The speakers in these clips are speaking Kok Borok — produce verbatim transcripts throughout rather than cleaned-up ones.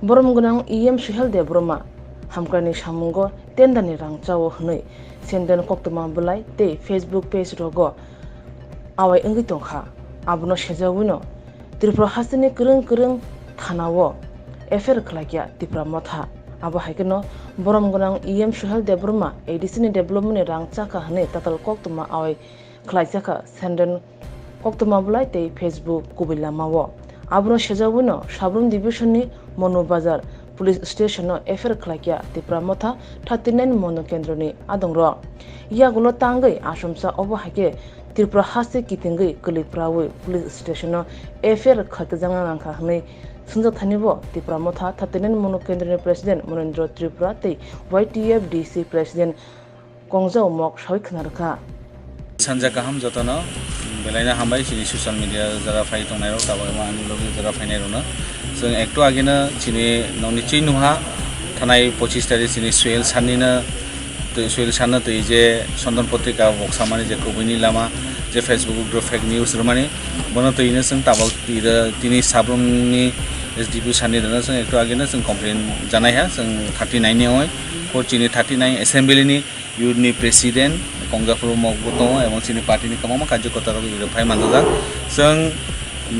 Borom gwnang E M Suhel Debbarma hamkraini samungo tenderni rang chao hwnwi Senden koktwma bwlai tei Facebook page rogo awai wngwi tongkha. Abono sejagwino Tripura hasteni kwrwng kwrwng thanao F I R khlaikha Tipra Motha. Abo hai kheno borom gwnang E M Suhel Debbarma A D C ni development ni rang chakha hwnwi tatal koktwma awai khlaijakha Senden koktwma bwlai tei Facebook kubui lamao. Abono sejagwino Sabrum Division ni Monu Bazar Police Station o F I R khlaikha Tipra Motha thirty nine Monu Kendroni adongrok. Yagulo tangwi asomsa obo hai khe Tripura haste kitingwi kwlwi prawi Police Station o F I R khaikjagna nangkha hwnwi swngjak thani bo Tipra Motha thirty nine Monu Kendroni President Monendra Tripura tei Y T F D C President Kongjao Mok sawi khna rwkha. Sanja kaham jotono, belaino hambai chini social media jora phai tongnai rok, tabuk emo ani logi jora phainai rokno. Chwng ektu ageno chini nokni chwi nuha thanai pochis tarik chini Suel Sanni no twi, Suel Sanno twi je Sondan Potrika boksamani je kubuini lama je Facebook o fake news rwmani, bono twino chwng tabuk twi rw-, tini Sabrumni S D P o Sanni rwno chwng ektu ageno chwng complain janai ha, chwng thirty nine ni oi, court chini thirty nine assembly ni youth ni president Kongjapur Mokbo tongo, ebong chini party ni kwbangma karjokorta rok phai manjak. Chwng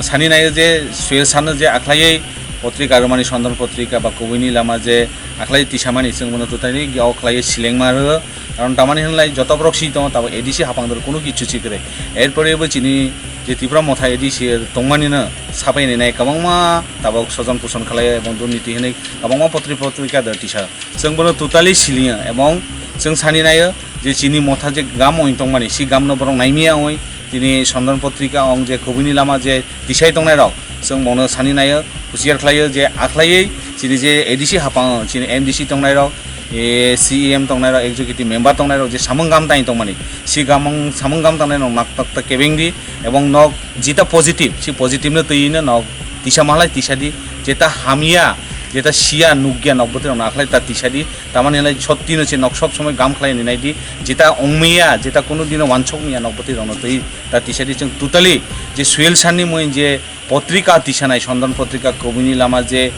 sani naio je Suel Sanno je akhlaiwi potrika rwmani, Sondan Potrika ba kubuini lama je akhlai tisamani, chwng bono totally o khlaiwi silengma rw. Karon tamani hwnlai joto borok si tongo, tabuk A D C hapang dor kunu kichu si kwrwi. Erpore bo chini je Tipra Motha A D C tongmani no sapai nai kwbangma tabuk sojon poson khlai ebong durniti hwnwi kwbangma potri potrika dor tisa. Chwng bono totally siliya ebong chwng sani naio je chini motha je gam oi tongmani, si gamno borok naimiya oi tini Sondan Potrika ong je kubuini lama je tisai tongnai rok, chwng bono sani naio, husiar khlaio je akhlaiwi chini je A D C hapang chini M D C tongnai rok, e, C E M tongnai rok, executive member tongnai rok je samung gam tai tongmani, si gamung samung gam tangnai rok nak tak tak kebeng di ebong nok jita positive, si positive no twi no nok tisa malai tisa di, jeta hamya, jeta siya nukya nok bwtwi rok no akhlai ta tisa di. Tamani hwnlai sotti no se nok sob somoi gam khlai ni nai di, jeta ongmiya, jeta kunu dino wansok miya nok bwtwi rok no twi ta tisa di. Chwng totally je Suel Sanni moi je potrika tisanai, Sondan Potrika kubuini lama je,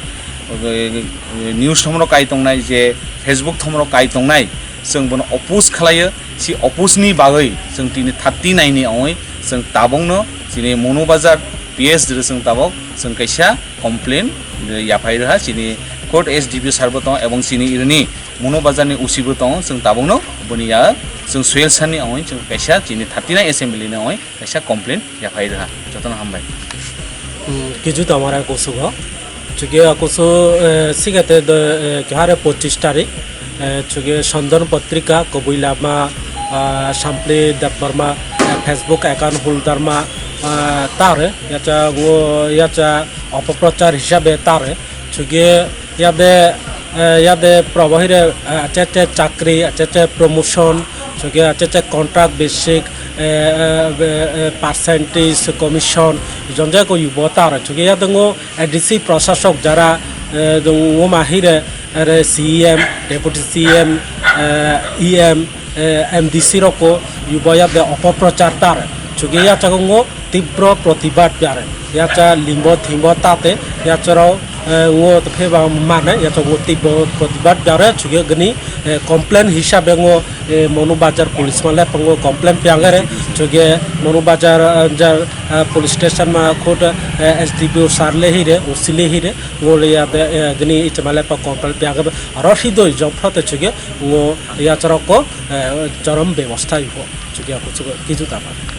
eh, news thomrok kai tongnai, je Facebook thomrok kai tongnai, chwng bono oppose khlaio. Si oppose ni bagwi chwng tini thirty nine ni ongwi chwng tabokno chini Monu Bazar P S dri chwng tabok chwng kaisa complain, eh, yaphai rwha chini court S D P sir bo tongo ebong chini irini Monu Bazar ni O C bo tongo, chwng tabokno boni ya chwng Suel Sanni ongwi chwng kaisa chini thirty nine assembly ni ongwi kaisa complain yaphai rwha. Jotono hambai. Hmm, kiju tamara kusugo. Chukya kusu, eh, sigate do, eh, kihare pochis tarik. Eh, chukya Sondan Potrika, kubui lama, ah, Sampli Debbarma, eh, Facebook account holder ma, ah, tare, yacha ngo, yacha opoprochar hisabe tare. Chukya yade, eh, yade probahire, eh, ache ache chakri, ache ache promotion, chukya ache ache contract basic, eh, eh, eh, percentage commission, jonjai ko yubo tare. Chukya yade ngo A D C prosasok jara, eh, dong-, woma hire, ere C E M, Deputy C E M, eh, E M, eh, M D C roko yubo yade opoprochar tar. Chukya yachago ngo tibro protibad yare. Yacha limbo thimbo tate yacharo, eh, ngo tephe ba mane yachago tibro protibad yare. Chukya gani, eh, complain hisabe ngo, eh, Monu Bazar police ma lepango complain piangare. Chukya Monu Bazar, eh, jar, eh, police station ma khud, eh, S D P O sir le hire, O C le hire. Ngo le ya de, eh, gini ichima lepa control piya ke aro hidoi jok photo chige ngo ya chorok ko, eh, chorom bebosta iho chige ako chige kichu tama.